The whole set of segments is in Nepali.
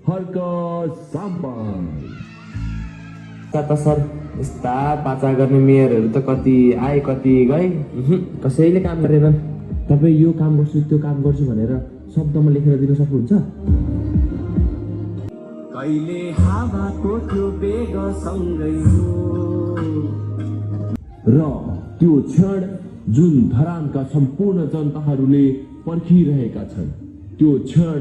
हर्क साम्पाङ। त सर यस्ता पाचा गर्ने मेयरहरू त कति आए कति गए, कसैले काम गरेन। तपाईँ यो काम गर्छु त्यो काम गर्छु भनेर शब्दमा लेखेर दिन सक्नुहुन्छ? कहिले हावाको त्यो बेगसँगै र त्यो क्षण जुन धरानका सम्पूर्ण जनताहरूले पर्खिरहेका छन्, त्यो क्षण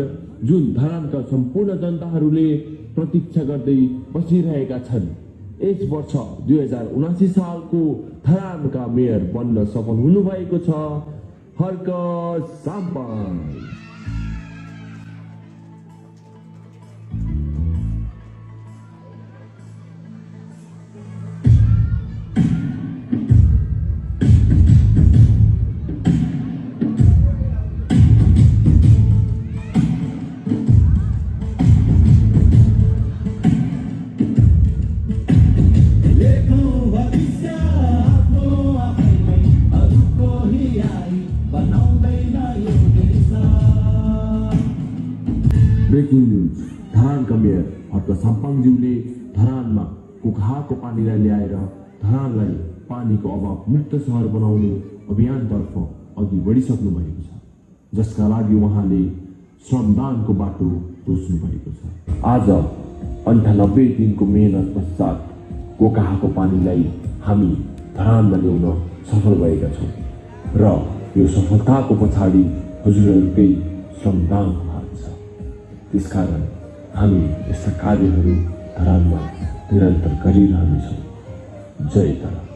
जुन धरानका सम्पूर्ण जनताहरूले प्रतीक्षा गर्दै बसिरहेका छन्। यस वर्ष 2079 सालको धरानका मेयर बन्न सफल हुनुभएको छ हर्क साम्पाङ। Breaking news. धरानका मेयर हर्क साम्पाङज्यूले धरानमा कुखाको पानीलाई ल्याएर धरानलाई पानीको अभाव मुक्त शहर बनाउने अभियानतर्फ अघि बढिसक्नु भएको छ, जसका लागि उहाँले श्रमदानको बाटो तोस्नु भएको छ। आज 98 दिनको मेहनत पश्चात कोकाहाको पानीलाई हामी धरानमा ल्याउन सफल भएका छौँ र यो सफलताको पछाडि हजुरहरूकै श्रमदानको हात छ। त्यसकारण हामी यस्ता कार्यहरू धरानमा निरन्तर गरिरहनेछौँ। जय धरान।